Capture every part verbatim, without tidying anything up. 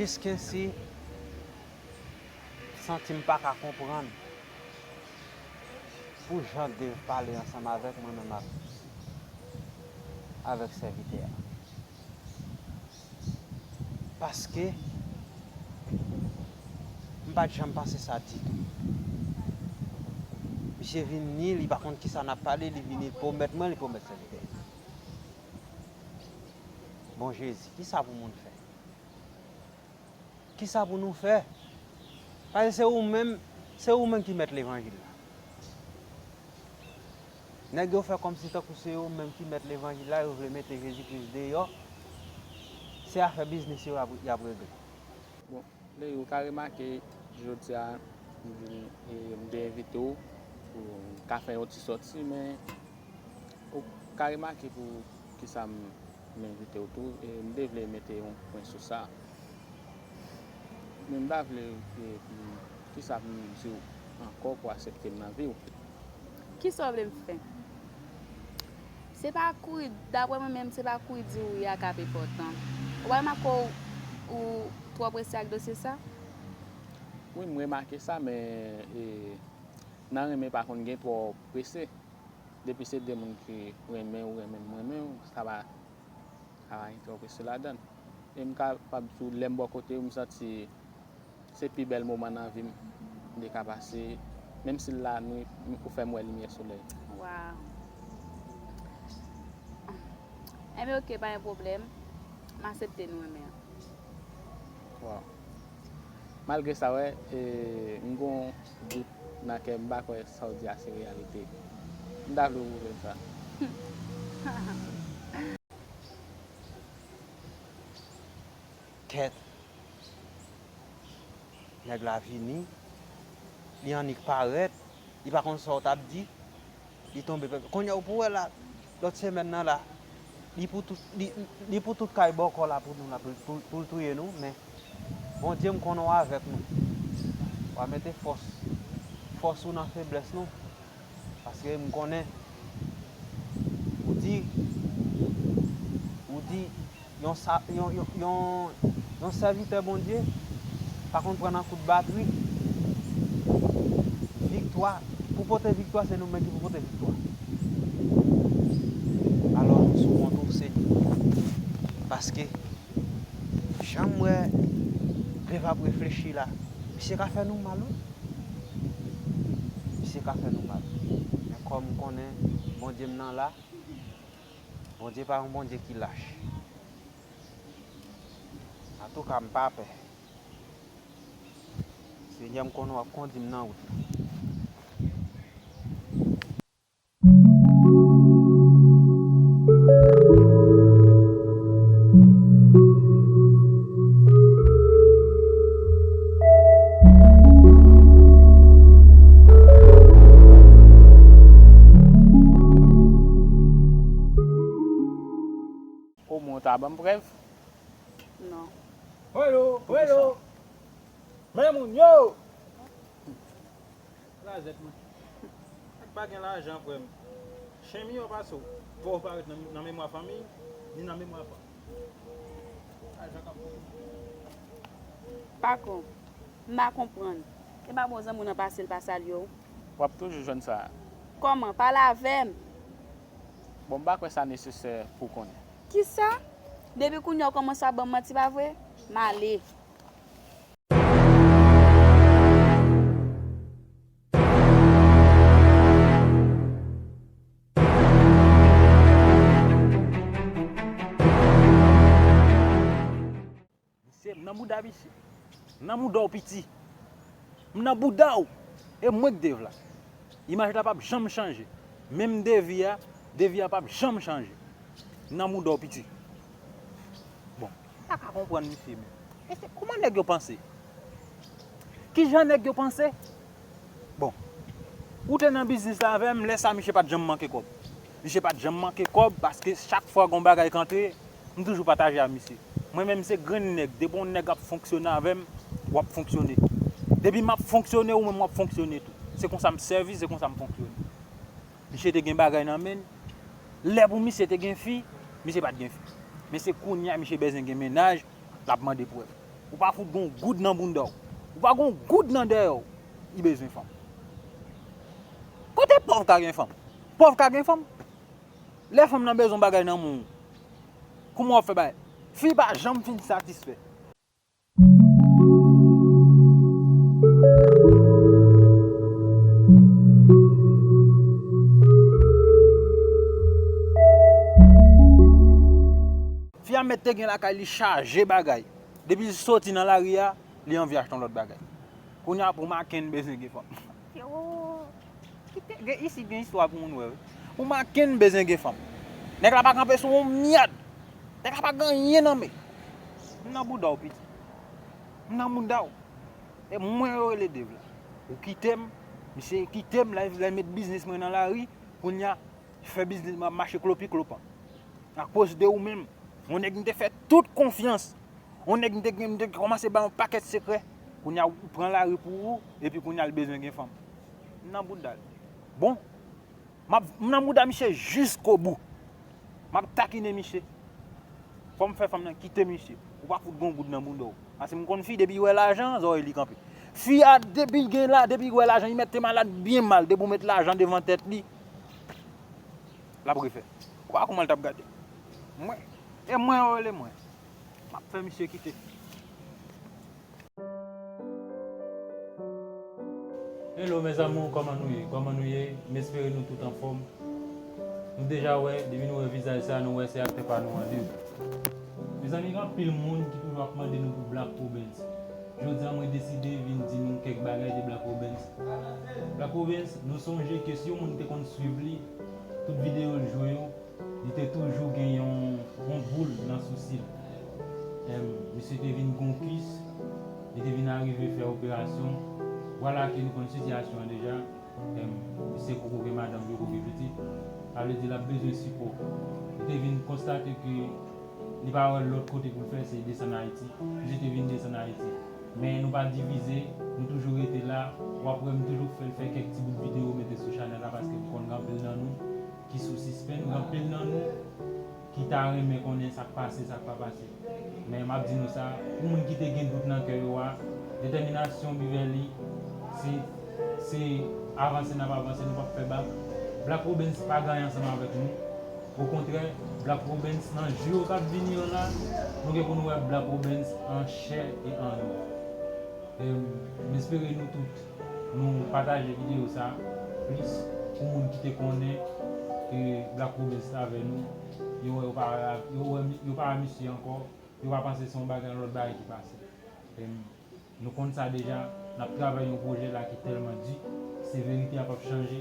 Jiskensi m santi m pa ka konprann pou jan Dave pale ansanm avèk mwen menm ak, avèk sèvitè a. Paske m pa t janm panse sa ditou. Misye vini, li pa konn kisa n ap pale, li vini, li pwomèt mwen, li pwomèt sèvitè. Bon Jezi, kisa pou moun fè? Kisa pou nou fè? Paske se ou menm, se ou menm ki mèt levanjil la. Nèg yo fè kòmsi tankou se yo menm ki mèt levanjil la, yo vle mete Jezi Kris deyò. Se afè biznis yo y ap, y ap regle. Bon, Ley, ou ka remake, jodi a, m vin, e, m te envite w pou m ka fè yon ti sòti, men ou ka remake pou kisa m, m envite w tou, e m te vle mete yon pwen sou sa. Men m ta vle, e, pou m, kisa pou m di w ankò pou aksepte m nan vi w. Kisa w vle m fè? Se pa kouri, daprè mwen menm, se pa kouri di wi a k ap enpòtan. Ou pa remake w, ou twò prese ak dosye sa? Wi, m remake sa, men, e, nan renmen pa konn gen twò prese. Depi se de moun ki renmen ou renmen m renmen w, sa pa, sa pa gen twò prese ladan l. E m kapab di w, lè m bò kote w, m santi se pi bèl moman nan vi m m te ka pase. Menm si l lanwit, ou fè m wè limyè solèy. Waw. Enben, oke, pa gen pwoblèm. M aksepte nou renmen an. Waw. Malgre sa, wè, e, m gon dout nan kè m, m pa kwè sa w di a se reyalite. M ta vle w pwouve m sa. Kèt. Nèg la vini, li annik parèt, li pa konn sa w t ap di, li tonbe pèp. Kounye a ou pou wè la, lòt semèn nan la, li pou tout, li, li pou tout kay bòkò la pou nou la, pou, pou, pou l touye nou, men Bondye m konnen w avèk nou. W a mete fòs, fòs ou nan feblès nou. Paske m konnen, ou di, ou di, yon sa, yon, yon, yon, yon sèvitè Bondye pa konn pran nan kout batri. Viktwa, pou pote viktwa, se nou menm ki pou pote viktwa. Alò, nou sou kont ou, Senyè. Paske, jan m wè Dave ap reflechi la, misye ka fè nou mal, wi. Misye ka fè nou mal. Men kòm m konnen Bondye m nan la, Bondye pa yon Bondye ki lach. Antouka, m pa pè. Senyè, m konnen w ap kondi m nan wout la. Omwen w ta ban m prèv? Non. Welo, welo! Men moun yo! Lazèt mwen. Nèg pa gen lajan, frè m. Chen miyò pase w. Vòlò pa ret nan, nan memwa fanmi, ni nan memwa pa. Lajan k ap voye. Patwon, m pa konprann. E pa bon zanmi w nan pase l pa salye w? W ap toujou jwenn sa. Kòman? Pale avè m. Bon, m pa kwè sa nesesè pou w konnen. Kisa? Depi kounye a w kòmanse ap ban m manti, pa vre? M ale. Misye, m nan bouda misye. M nan bouda w, piti. M nan bouda w. E mwen k Dave la. Imaj la p ap janm chanje. Menm Devi a, Devi a p ap janm chanje. M nan bouda w, piti. Bon, m pa ka konprann misye menm. Mesye, kòman nèg yo panse? Kijan nèg yo panse? Bon, ou te nan biznis la avè m, lè sa misye pa t janm manke kòb. Misye pa t janm manke kòb paske chak fwa gon bagay k antre, m toujou pataje a misye. Mwen menm se grenn nèg, depi yon nèg ap fonksyone avè m, w ap fonksyone. Depi m ap fonksyone, ou menm w ap fonksyone tou. Se konsa m sèvi, se konsa m fonksyone. Misye te gen bagay nan men l. Lè pou misye te gen fi, misye pa t gen fi. Men se kounye a misye bezwen gen mennaj, l ap mande prèv. Ou pa fout gon goud nan bounda w. Ou pa gon goud nan dèyè w. Li bezwen fanm. Kote pòv ka gen fanm? Pòv ka gen fanm? Lè fanm nan bezwen bagay nan men w, kouman w ap fè bagay? Fi pa janm fin satisfè. Fi a mèt te gen lakay li chaje bagay. Depi l soti nan lari a, li anvi achte yon lòt bagay. Kounye a pou maken bezwen gen fanm. Yo, kite, gen, isit gen istwa pou moun wè, wi. Pou maken bezwen gen fanm. Nèg la pa kanpe sou yon myad. Nèg la pa gen anyen nan men. M nan bouda w, piti. M nan bouda w. E mwen yo rele Dave la. Ou kite m, misye kite m, la, la met biznis mwen nan lari, kounye a, fè biznis mwen ap mache klopi klopan. Akoz de ou menm. Yon nèg m te fè tout konfyans. Yon nèg m te, m te kòmanse ba yon pakèt sekrè. Kounye a ou pran lari pou ou, epi kounye a l bezwen gen fanm. M nan bouda l. Bon, m ap, m nan bouda misye jiskobou. M ap takinen misye. Fò m fè fanm nan kite misye. Ou pa fout gon goud nan bounda w. Paske m konn fi, depi l wè lajan, zòrèy li kanpe. Fi a, depi l gen la, depi l wè lajan, li mèt te malad byen mal. Depi w met lajan devan tèt li, l ap refè. Ou pa kouman l t ap gade. Mwen, e mwen yo rele mwen. M ap fè misye kite. Hello mes amours, kòman nou ye? Kòman nou ye? M espere nou tout anfòm. Nou deja wè, depi nou wè vizaj sa, nou wè se aktè pa nou an wi. Mezanmi, gen anpil moun ki toujou ap mande nou pou Black Robens. Jodi a, mwen deside vin di nou kèk bagay de Black Robens. Black Robens, nou sonje ke si yon moun te konn swiv li, tout videyo l jwe yo, li te toujou gen yon, yon boul nan sousi l. Em, misye te vin gon kis, li te vin arive fè operasyon. Vwala ke nou konn sitiyasyon an deja. Em, misye poko gen madanm, poko gen pitit. Sa vle di l ap bezwen sipò. Li te vin konstate ke li pa wè lòt kote pou l fè, se desann Ayiti. Misye te vin desann Ayiti. Men nou pa divize, nou toujou rete la. W ap wè m toujou fè l fè kèk ti bout videyo mete sou chanèl la paske m konn gen anpil nan nou ki sou sispann, gen anpil nan nou ki ta renmen konnen sa k pase, sa k pa pase. Men m ap di nou sa, pou moun ki te gen dout nan kè yo a, detèminasyon Beverly, se, se avanse n ap avanse, nou p ap fè bak. Black Robens pa ganye ansanm avèk nou. Okontrè, Black Robens nan jou yo k ap vini yo la, nou gen pou nou wè Black Robens an chè e an ous. Em, m espere nou tout, nou pataje videyo sa plis pou moun ki te konnen ke Black Robens t avè nou. Yo wè, yo pa, yo wè, yo pa wè misye ankò. Yo pa panse se yon bagay, yon lòt bagay ki pase. Em, nou konn sa deja, n ap travay yon pwojè la ki tèlman di, se verite a p ap chanje.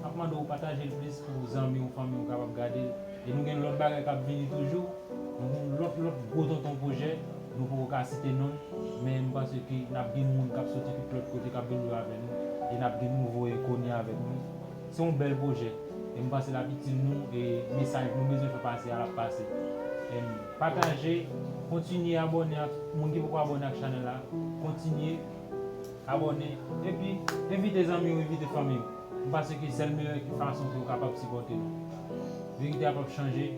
M ap mande w pataje l plis pou zanmi w, fanmi w kapab gade l. E nou gen lòt bagay k ap vini toujou. Nou gen lòt, lòt gwo tonton pwojè, nou poko ka site non l, men m panse ke n ap gen moun k ap soti tout lòt kote k ap vin jwe avè nou, e n ap gen nouvo enkoni avèk nou. Se yon bèl pwojè. E m panse l ap itil nou, e mesaj nou bezwen fè pase a, l ap pase. Em, pataje, kontinye abòne ak moun ki poko abòne ak chanèl la. Kontinye abòne, epi envite zanmi w, envite fanmi w. M panse ke sèl meyè fason pou w kapab sipòte nou. Verite a p ap chanje.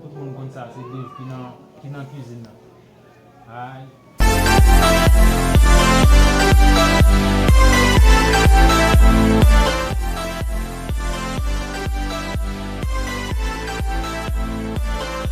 Tout moun konn sa, se Dave ki nan, ki nan kwizin nan. Ay.